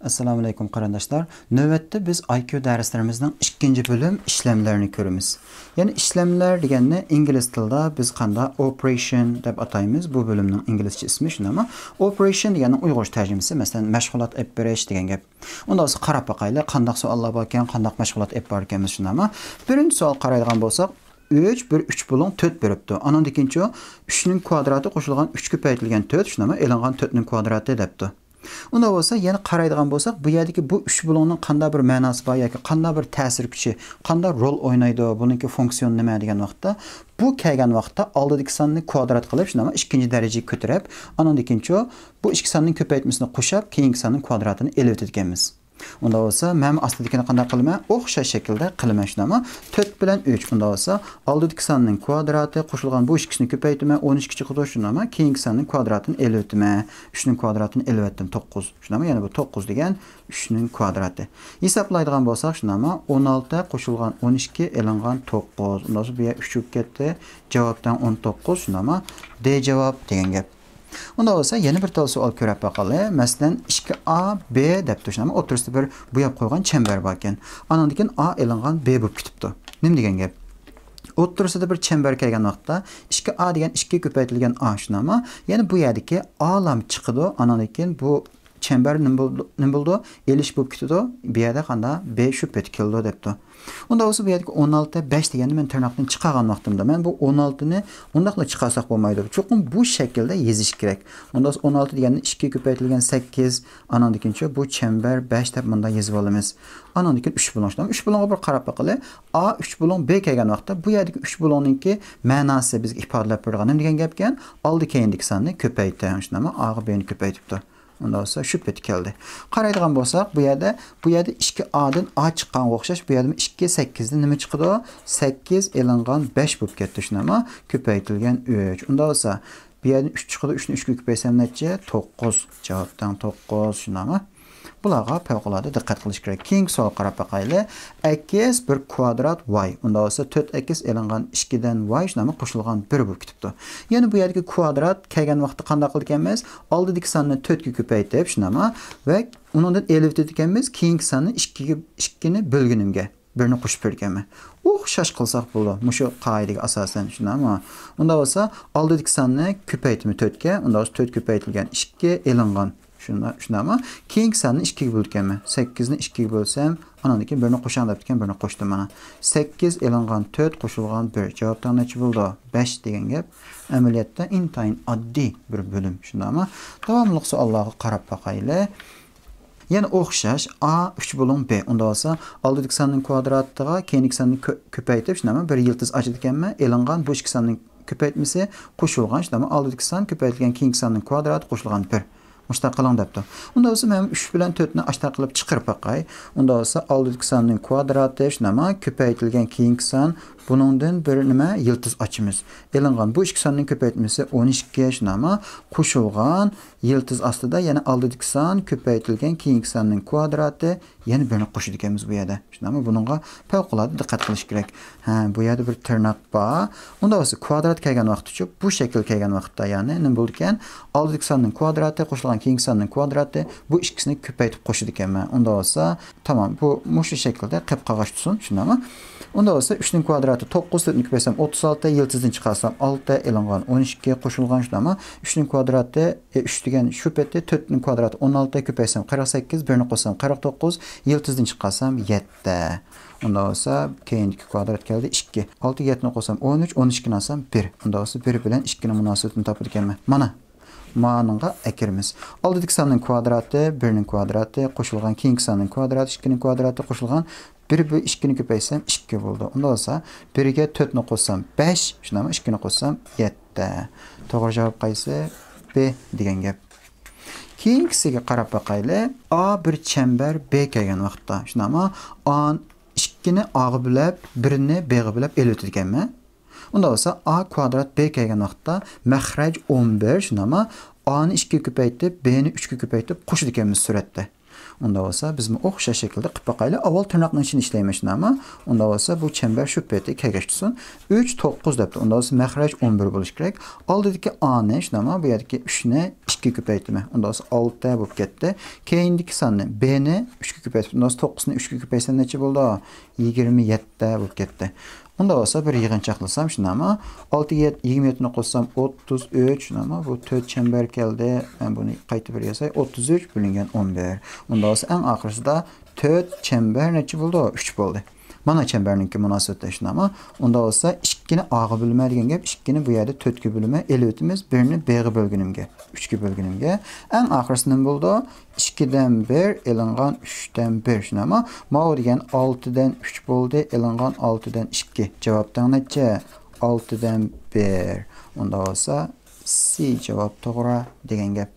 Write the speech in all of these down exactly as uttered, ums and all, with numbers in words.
ئەسسالامۇئەلەيكۇم قېرىنداشلار. نۆۋەتتە بىز ئايكيۇ دەرسلىرىمىزنىڭ ئىككىنچى بۆلۈم ئىشلەملەرنى كۆرىمىز. يەنى ئىشلەملەر دېگەننى ئىنگلىز تىلىدا بىز قاندا ئوپېرېيشن دەپ ئاتايمىز. بۇ بۆلۈمنىڭ ئىنگلىزچە ئىسمى شۇنداقمۇ؟ ئوپېرېيشن دېگەننىڭ ئۇيغۇرچە تەرجىمىسى، مەسىلەن، مەشغۇلات ئېلىپ بېرىش دېگەن گەپ. ئۇندا بولسا قاراپ باقايلى، قانداق سوئاللار باركەن، قانداق مەشغۇلات ئېلىپ باركەنمىز شۇنداقمۇ؟ بىرىنچى سوئال قارايدىغان بولساق، ئۈچ بىر ئۈچ بۇلۇڭ تۆت بېرىپتۇ. ئانىڭدىن كېيىنچۇ ئۈچنىڭ كۋادراتى قوشۇلغان ئۈچ كۆپەيتىلگەن تۆت شۇنداقمۇ؟ ئېلىنغان تۆتنىڭ كۋادراتى دەپتۇ. ئۇندا بولسا يەنە قارايدىغان بولساق، بۇ يەردىكى بۇ ئۈچ بۇلۇڭنىڭ قانداق بىر مەناسى بار ياكى قانداق بىر تەسىر كۈچى، قانداق رول ئوينايدۇ، بۇنىڭكى فۇنكسىيونى نېمە دېگەن ۋاقىتتا، بۇ كەلگەن ۋاقىتتا ئالدىدىكى ساننى كۋادرات قىلىپ، شۇنداقمۇ؟ ئىككىنچى دەرىجىگە كۆتۈرۈپ، ئانىڭدىن كېيىنچۇ بۇ ئىككى ساننىڭ كۆپەيتمىسىنى قوشۇپ، كېيىنكى ساننىڭ كۋادراتىنى ئېلىۋېتىدىكەنمىز. ئۇندا بولسا مەن ئاستىدىكىنى قانداق قىلىمەن؟ ئوخشاش شەكىلدە قىلىمەن شۇنداقمۇ؟ تۆت بىلەن ئۈچ. ئۇندا بولسا ئالدىدىكى ساننىڭ كۋادراتى قوشۇلغان بۇ ئىككىسىنى كۆپەيتىمەن، ئون ئىككى چىقىدۇ شۇنداقمۇ؟ كېيىنكى ساننىڭ كۋادراتىنى ئېلىۋېتىمەن. ئۈچنىڭ كۋادراتىنى ئېلىۋەتتىم، توققۇز. شۇنداقمۇ؟ يەنى بۇ توققۇز دېگەن ئۈچنىڭ كۋادراتى. ھېسابلايدىغان بولساق شۇنداقمۇ؟ ئون ئالتە قوشۇلغان ئون ئىككى ئېلىنغان توققۇز. ئۇندا بولسا بۇ يەر ئۈچ بولۇپ كەتتى. جاۋاب تەڭ ئون توققۇز شۇنداقمۇ؟ دې جاۋاب دېگەن گەپ. ئۇنداق بولسا يەنە بىر تال سوئال كۆرۈپ باقايلى. مەسىلەن، ئىككى ئا بې دەپتۇ شۇنداقمۇ؟ ئوتتۇرىسىدا بىر بوياپ قويغان چەمبەر باركەن. ئانىڭدىن كېيىن ئا ئېلىنغان، بې بولۇپ كېتىپتۇ. نېمە دېگەن گەپ؟ ئوتتۇرىسىدا بىر چەمبەر كەلگەن ۋاقىتتا ئىككى ئا دېگەن ئىككى كۆپەيتىلگەن ئا شۇنداقمۇ؟ يەنى بۇ يەردىكى ئالام چىقىدۇ. ئانىڭدىن كېيىن بۇ چەمبەر نېمە بولىدۇ؟ نېمە بولىدۇ؟ ئېلىش بولۇپ كېتىدۇ. بۇ يەردە قانداق؟ بې شۇ پېتى كېلىدۇ دەپتۇ. ئۇنداق بولسا بۇ يەردىكى ئون ئالتە بەش دېگەننى مەن تىرناقتىن چىقارغان ۋاقتىمدا، مەن بۇ ئون ئالتىنى ئۇنداقلا چىقارساق بولمايدۇ. چوقۇم بۇ شەكىلدە يېزىش كېرەك. ئۇنداق بولسا ئون ئالتە دېگەننى ئىككىگە كۆپەيتىلگەن سەككىز، ئانىڭدىن كېيىنچۇ بۇ چەمبەر بەش دەپ مۇنداق يېزىۋالىمىز. ئانىڭدىن كېيىن ئۈچ بۇلۇڭ. ئۈچ بۇلۇڭغا بىر قاراپ باقايلى. ئا ئۈچ بۇلۇڭ بې كەلگەن ۋاقىتتا بۇ يەردىكى ئۈچ بۇلۇڭنىڭكى مەناسى بىزگە ئىپادىلەپ بېرىدىغان نېمە دېگەن گەپكەن؟ ئالدى كەينىدىكى ساننى كۆپەيتىڭ. شۇنداقمۇ؟ ئاغا بېنى كۆپەيتىپتۇ. ئۇنداق بولسا شۇ پېتى كەلدى. قارايدىغان بولساق، بۇ يەردە، بۇ يەردە ئىككى ئادىن ئا چىققانغا ئوخشاش، بۇ يەردىمۇ ئىككى سەككىزدىن نېمە چىقىدۇ؟ سەككىز ئېلىنغان بەش بولۇپ كەتتى، شۇنداقمۇ؟ كۆپەيتىلگەن ئۈچ. ئۇنداق بولسا، بۇ يەردىن ئۈچ چىقىدۇ، ئۈچنى ئۈچكە كۆپەيتسەم نەچچە؟ توققۇز. جاۋاب تەڭ توققۇز، شۇنداقمۇ؟ بۇلارغا پەۋقۇلئاددە دىققەت قىلىش كېرەك. كېيىنكى سوئالغا قاراپ باقايلى. ئەكس بىر كۋادرات ۋاي. ئۇنداق بولسا تۆت ئەكس ئېلىنغان ئىككىدىن ۋاي، شۇنداقمۇ؟ قوشۇلغان بىر بولۇپ كېتىپتۇ. يەنى بۇ يەردىكى كۋادرات كەلگەن ۋاقىتتا قانداق قىلىدىكەنمىز؟ ئالدىدىكى ساننى تۆتكە كۆپەيتىپ، شۇنداقمۇ؟ ۋە ئۇنىڭدىن ئېلىۋېتىدىكەنمىز، كېيىنكى ساننى ئىككىگە، ئىككىنى بۆلگىنىمگە بىرنى قوشۇپ بېرىدىكەنمەن. ئوخشاش قىلساق بولىدۇ، مۇشۇ قائىدىگە ئاساسەن، شۇنداقمۇ؟ ئۇنداق بولسا ئالدىدىكى ساننى كۆپەيتىمەن تۆتكە، ئۇنداق بولسا تۆت كۆپەيتىلگەن ئىككى ئېلىنغان. شۇنداق، شۇنداقمۇ؟ كېيىنكى ساننى ئىككىگە بۆلىدىكەنمەن. سەككىزنى ئىككىگە بۆلسەم، ئانىڭدىن كېيىن بىرنى قوشاڭ دەپتىكەن، بىرنى قوشتۇم مانا. سەككىز ئېلىنغان تۆت قوشۇلغان بىر. جاۋاب تەڭ نەچچە بولىدۇ؟ بەش دېگەن گەپ. ئەمەلىيەتتە ئىنتايىن ئاددىي بىر بۆلۈم، شۇنداقمۇ؟ داۋاملىق سوئاللارغا قاراپ باقايلى. يەنە ئوخشاش، ئا ئۈچ بۇلۇڭ بې. ئۇنداق بولسا ئالدىدىكى ساننىڭ كۋادراتىغا كېيىنكى ساننى كۆ-، كۆپەيتىپ، شۇنداقمۇ؟ بىر يىلتىز ئاچىدىكەنمەن. ئېلىنغان بۇ ئىككى ساننىڭ كۆپەيتمىسى قوشۇلغان، شۇنداقمۇ؟ ئالدىدىكى سان كۆپەيتىلگەن كېيىنكى ساننىڭ كۋادراتى قوشۇلغان بىر. مۇشۇنداق قىلىڭ دەپتۇ. ئۇنداق بولسا مەن ئۈچ بىلەن تۆتنى ئاشتاق قىلىپ چىقىرىپ باقاي. ئۇنداق بولسا ئالدىدىكى ساننىڭ كۋادراتى، شۇنداقمۇ؟ كۆپەيتىلگەن كېيىنكى سان، بۇنىڭدىن بىر نېمە؟ يىلتىز ئاچىمىز. ئېلىنغان بۇ ئىككى ساننىڭ كۆپەيتمىسى ئون ئىككى، شۇنداقمۇ؟ قوشۇلغان يىلتىز ئاستىدا يەنە ئالدىدىكى سان كۆپەيتىلگەن كېيىنكى ساننىڭ كۋادراتى، يەنە بىرنى قوشىدىكەنمىز بۇ يەردە. شۇنداقمۇ؟ بۇنىڭغا پەۋقۇلئاددە دىققەت قىلىش كېرەك. ھە، بۇ يەردە بىر تىرناق بار. ئۇنداق بولسا كۋادرات كەلگەن ۋاقىتتىچۇ، بۇ شەكىل كەلگەن ۋاقىتتا، يەنى نېمە بولىدىكەن؟ ئالدىدىكى ساننىڭ كۋادراتى قوشۇلغان كېيىنكى ساننىڭ كۋادراتى، بۇ ئىككىسىنى كۆپەيتىپ قوشىدىكەنمەن. ئۇنداق بولسا تامام، بۇ مۇشۇ شەكىلدە قېپ قاغاچ تۇرسۇن، شۇنداقمۇ؟ ئۇنداق بولسا ئۈچنىڭ كۋادراتى توققۇز، تۆتنى كۆپەيتسەم ئوتتۇز ئالتە، يىلتىزدىن چىقارسام ئالتە، ئېلىنغان ئون ئىككى، قوشۇلغان، شۇنداقمۇ؟ ئۈچنىڭ كۋادراتى، ئە، ئۈچ دېگەن شۇ پېتى، تۆتنىڭ كۋادراتى ئون ئالتە، كۆپەيتسەم قىرىق سەككىز، بىرنى قوشسام قىرىق توققۇز، يىلتىزدىن چىقارسام يەتتە. ئۇنداق بولسا كېيىنكى كۋادرات كەلدى ئىككى. ئالتە يەتتىنى قوشسام ئون ئۈچ، ئون ئىككىنى ئالسام بىر. ئۇنداق بولسا بىر بىلەن ئىككىنىڭ مۇناسىۋىتىنى تاپىدىكەنمەن. مانا، مانىڭغا ئەكىرىمىز. ئالدىدىكى ساننىڭ كۋادراتى، بىرنىڭ كۋادراتى قوشۇلغان كېيىنكى ساننىڭ كۋادراتى، ئىككىنىڭ كۋادراتى قوشۇلغان بىر، بىر ئىككىنى كۆپەيتسەم ئىككى بولىدۇ. ئۇنداق بولسا بىرگە تۆتنى قوشسام بەش، شۇنداقمۇ؟ ئىككىنى قوشسام يەتتە. توغرا جاۋاب قايسى؟ بې دېگەن گەپ. كېيىنكىسىگە قاراپ باقايلى. ئا بىر چەمبەر بې كەلگەن ۋاقىتتا، شۇنداقمۇ؟ ئا ئىككىنى ئاغا بۆلەپ، بىرنى بېغا بۆلەپ ئېلىۋېتىدىكەنمەن. ئۇنداق بولسا ئا كۋادرات بې كەلگەن ۋاقىتتا مەخرەج ئون بىر، شۇنداقمۇ؟ ئانى ئىككىگە كۆپەيتىپ، بېنى ئۈچكە كۆپەيتىپ قوشىدىكەنمىز سۈرەتتە. ئۇنداق بولسا بىزمۇ ئوخشاش شەكىلدە قىلىپ باقايلى. ئاۋۋال تىرناقنىڭ ئىچىنى ئىشلەيمىز، شۇنداقمۇ؟ ئۇنداق بولسا بۇ چەمبەر شۇ پېتى كەلگەچ تۇرسۇن. ئۈچ، توققۇز دەپتۇ. ئۇنداق بولسا مەخرەج ئون بىر بولۇشى كېرەك. ئالدىدىكى ئانى، شۇنداقمۇ؟ بۇ يەردىكى ئۈچنى ئۈچكە كۆپەيتىمەن. ئۇنداق بولسا ئالتە بولۇپ كەتتى. كېيىندىكى ساننى، بنى ئۈچكە كۆپەيتىپ، ئۇنداق بولسا توققۇزنى ئۈچكە كۆپەيتسەم نەچچە بولدى؟ يىگىرمە يەتتە بولۇپ كەتتى. ئۇنداق بولسا بىر يىغىنچاقلىسام شۇنداقمۇ؟ ئالتە، يىگىرمە يەتتىنى قوشسام ئوتتۇز ئۈچ، شۇنداقمۇ؟ بۇ تۆت چەمبەر كەلدى. مەن بۇنى قايتا بىر يازاي. ئوتتۇز ئۈچ بۆلۈنگەن ئون بىر. ئۇنداق بولسا ئەڭ ئاخىرسىدا تۆت چەمبەر نەچچە بولدى؟ ئۈچ بولدى. مانا چەمبەرنىڭكى مۇناسىۋىتى شۇنداقمۇ؟ ئۇنداق بولسا ئىككىنى ئاغا بۆلىمە دېگەن گەپ، ئىككىنى بۇ يەردە تۆتكە بۆلىمە، ئېلىۋېتىمىز، بىرنى بغا بۆلگىنىمگە، ئۈچكە بۆلگىنىمگە. ئەڭ ئاخىرسى نېمە بولدى؟ ئىككىدىن بىر ئېلىنغان ئۈچتىن بىر شۇنداقمۇ؟ ماۋۇ دېگەن ئالتىدىن ئۈچ بولدى، ئېلىنغان ئالتىدىن ئىككى. جاۋاب تەڭ نەچچە؟ ئالتىدىن بىر. ئۇنداق بولسا سى جاۋاب توغرا دېگەن گەپ.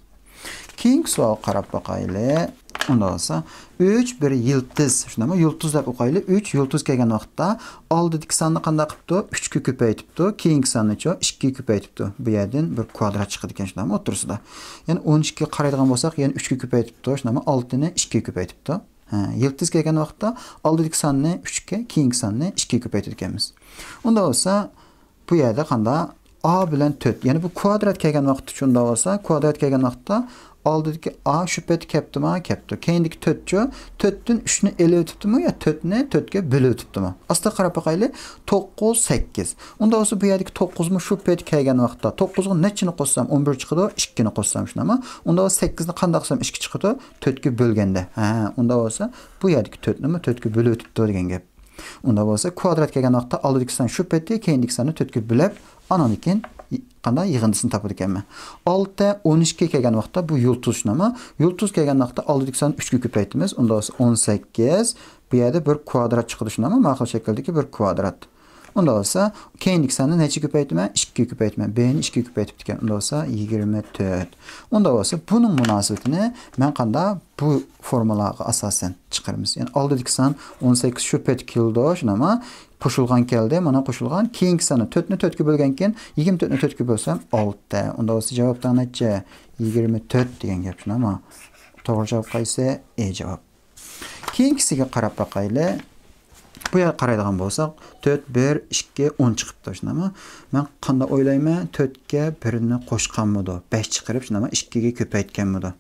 كېيىنكى سوئالغا قاراپ باقايلى. ئۇنداق بولسا، ئۈچ بىر يىلتىز، شۇنداقمۇ؟ يۇلتۇز دەپ ئوقۇيلى. ئۈچ يۇلتۇز كەلگەن ۋاقىتتا ئالدىدىكى ساننى قانداق قىپتۇ؟ ئۈچكە كۆپەيتىپتۇ. كېيىنكى ساننىچۇ؟ ئىككىگە كۆپەيتىپتۇ. بۇ يەردىن بىر كۋادرات چىقىدىكەن، شۇنداقمۇ؟ ئوتتۇرىسىدا. يەنى ئون ئىككىگە قارايدىغان بولساق، يەنە ئۈچكە كۆپەيتىپتۇ، شۇنداقمۇ؟ ئالتىنى ئىككىگە كۆپەيتىپتۇ. ھە، يىلتىز كەلگەن ۋاقىتتا ئالدىدىكى ساننى ئۈچكە، كېيىنكى ساننى ئىككىگە كۆپەيتىدىكەنمىز. ئۇنداق بولسا، بۇ يەردە قانداق؟ ئا بىلەن تۆت. يەنى بۇ كۋادرات كەلگەن ۋاقىتتا شۇنداق بولسا، كۋادرات كەلگەن ۋاقىتتا ئالدىدىكى ئا شۇ پېتى كەپتۇما؟ كەپتۇ. كېيىندىكى تۆتچۇ؟ تۆتتىن ئۈچنى ئېلىۋېتىپتىمۇ يا تۆتنى تۆتكە بۆلۈۋېتىپتىمۇ؟ ئاستا قاراپ باقايلى. توققۇز، سەككىز. ئۇنداق بولسا بۇ يەردىكى توققۇزمۇ شۇ پېتى كەلگەن ۋاقىتتا، توققۇزغا نەچچىنى قوشسام ئون بىر چىقىدۇ؟ ئىككىنى قوشسام شۇنداقمۇ؟ ئۇنداق بولسا سەككىزنى قانداق قىلسام ئىككى چىقىدۇ؟ تۆتكە بۆلگەندە. ھە، ئۇنداق بولسا بۇ يەردىكى تۆتنىمۇ تۆتكە بۆلۈۋېتىپتۇ دېگەن گەپ. ئۇنداق بولسا كۋادرات كەلگەن ۋاقىتتا ئالدىدىكى سان شۇ پېتى، كېيىندىكى ساننى تۆتكە بۆلۈپ، ئانىڭدىن كېيىن قانداق يىغىندىسىنى تاپىدىكەنمەن. ئالتە، ئون ئىككى كەلگەن ۋاقىتتا بۇ يۇلتۇز شۇنداقمۇ؟ يۇلتۇز كەلگەن ۋاقىتتا ئالدىدىكى ساننى ئۈچكە كۆپەيتىمىز. ئۇنداق بولسا ئون سەككىز، بۇ يەردە بىر كۋادرات چىقىدۇ شۇنداقمۇ؟ ماقۇل شەكىلدىكى بىر كۋادرات. ئۇنداق بولسا كېيىندىكى ساننى نەچچە كۆپەيتىمەن؟ ئىككىگە كۆپەيتىمەن. بنى ئىككىگە كۆپەيتىپتىكەن. ئۇنداق بولسا يىگىرمە تۆت. ئۇنداق بولسا بۇنىڭ مۇناسىۋىتىنى مەن قانداق؟ بۇ فورمۇلاغا ئاساسەن چىقىرىمىز. يەنى ئالدىدىكى سان ئون سەككىز شۇ پېتى كېلىدۇ، شۇنداقمۇ؟ قوشۇلغان كەلدى، مانا قوشۇلغان. كېيىنكى ساننى تۆتنى تۆتكە بۆلگەنكىن، يىگىرمە تۆتنى تۆتكە بۆلسەم ئالتە. ئۇنداق بولسا جاۋاب تەڭ نەچچە؟ يىگىرمە تۆت دېگەن گەپ، شۇنداقمۇ؟ توغرا جاۋاب قايسى؟ ئې جاۋاب. كېيىنكىسىگە قاراپ باقايلى. بۇ يەرگە قارايدىغان بولساق، تۆت، بىر، ئىككى، ئون چىقىپتۇ، شۇنداقمۇ؟ مەن قانداق ئويلايمەن؟ تۆتكە بىرنى قوشقانمىدۇ؟ بەش چىقىرىپ، شۇنداقمۇ؟ ئىككىگە كۆپەيتكەنمىدۇ؟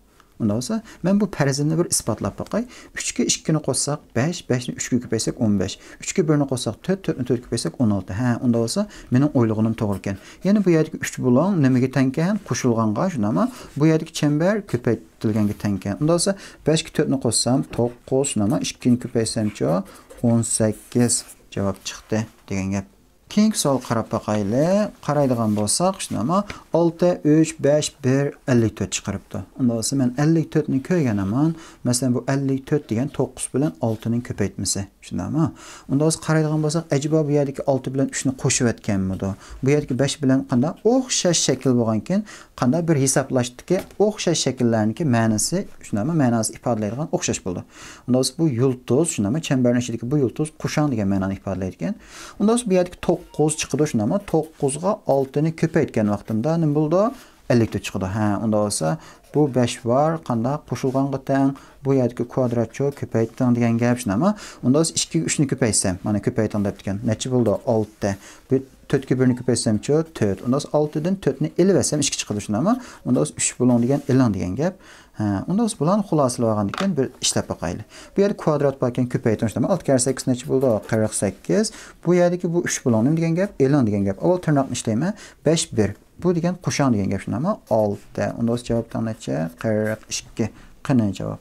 ئۇنداق بولسا، مەن بۇ پەرىزىمنى بىر ئىسپاتلاپ باقاي. ئۈچكە ئىككىنى قوشساق، بەش، بەشنى ئۈچكە كۆپەيتسەك، ئون بەش. ئۈچكە بىرنى قوشساق، تۆت، تۆتنى تۆتكە كۆپەيتسەك، ئون ئالتە. ھە، ئۇنداق بولسا، مېنىڭ ئويلىغىنىم توغرا ئىكەن. يەنە بۇ يەردىكى ئۈچ بۇلۇڭ نېمىگە تەڭكەن؟ قوشۇلغانغا، شۇنداقمۇ؟ بۇ يەردىكى چەمبەر كۆپەيتىلگەنگە تەڭكەن. ئۇنداق بولسا، بەشكە تۆتنى قوشسام، توققۇز، شۇنداقمۇ؟ ئىككىنى كۆپەيتسەمچۇ؟ ئون سەككىز جاۋاب چىقتى دېگەن گەپ. كېيىنكى سوئالغا قاراپ باقايلى. قارايدىغان بولساق، شۇنداقمۇ؟ ئالتە، ئۈچ، بەش، بىر، ئەللىك تۆت چىقىرىپتۇ. ئۇنداق بولسا، مەن ئەللىك تۆتنى كۆرگەن ھامان، مەسىلەن، بۇ ئەللىك تۆت دېگەن توققۇز بىلەن ئالتىنىڭ كۆپەيتمىسى. شۇنداقمۇ؟ ئۇنداق بولسا، قارايدىغان بولساق، ئەجەبا بۇ يەردىكى ئالتە بىلەن ئۈچنى قوشۇۋەتكەنمىدۇ؟ بۇ يەردىكى بەش بىلەن قانداق ئوخشاش شەكىل بولغانكىن، قانداق بىر ھېسابلاشتىكى ئوخشاش شەكىللەرنىڭكى مەنىسى، شۇنداقمۇ؟ مەناسى ئىپادىلەيدىغان ئوخشاش بولىدۇ. ئۇنداق بولسا، بۇ يۇلتۇز، شۇنداقمۇ؟ چەمبەرنىڭ ئىچىدىكى بۇ يۇلتۇز قوشاڭ دېگەن مەنانى ئىپادىلەيدىكەن. ئۇنداق بولسا، بۇ يەردىكى توققۇز چىقىدۇ، شۇنداقمۇ؟ توققۇزغا ئالتىنى كۆپەيتكەن ۋاقتىمدا نېمە بولىدۇ؟ ئەللىك تۆت چىقىدۇ. ھە، ئۇنداق بولسا، بۇ بەش بار، قانداق؟ قوشۇلغانغا تەڭ. بۇ يەردىكى كۋادراتچۇ؟ كۆپەيتتىڭ دېگەن گەپ، شۇنداقمۇ؟ ئۇنداق بولسا، ئىككىگە ئۈچنى كۆپەيتسەم، مانا، كۆپەيتىڭ دەپتىكەن. نەچچە بولىدۇ؟ ئالتە. بۇ تۆتكە بىرنى كۆپەيتسەمچۇ؟ تۆت. ئۇنداق بولسا، ئالتىدىن تۆتنى ئېلىۋەتسەم، ئىككى چىقىدۇ، شۇنداقمۇ؟ ئۇنداق بولسا، ئۈچ بۇلۇڭ دېگەن، ئېلىڭ دېگەن گەپ. ھە، ئۇنداق بولسا، بۇلارنى خۇلاسىلىۋالغاندىن كېيىن بىر ئىشلەپ باقايلى. بۇ يەردە كۋادرات باركەن، كۆپەيتىڭ، شۇنداقمۇ؟ ئالتە كەررە سەككىز نەچچە بولىدۇ؟ قىرىق سەككىز. بۇ يەردىكى بۇ ئۈچ بۇلۇڭ نېمە دېگەن گەپ؟ ئېلىڭ دېگەن گەپ. ئاۋۋال تىرناقنى ئىشلەيمەن. بەش بىر. بۇ دېگەن قوشاڭ دېگەن گەپ، شۇنداقمۇ؟ ئالتە. ئۇنداق بولسا، جاۋاب تەڭ نەچچە؟ قىرىق ئىككى. قېنى جاۋاب؟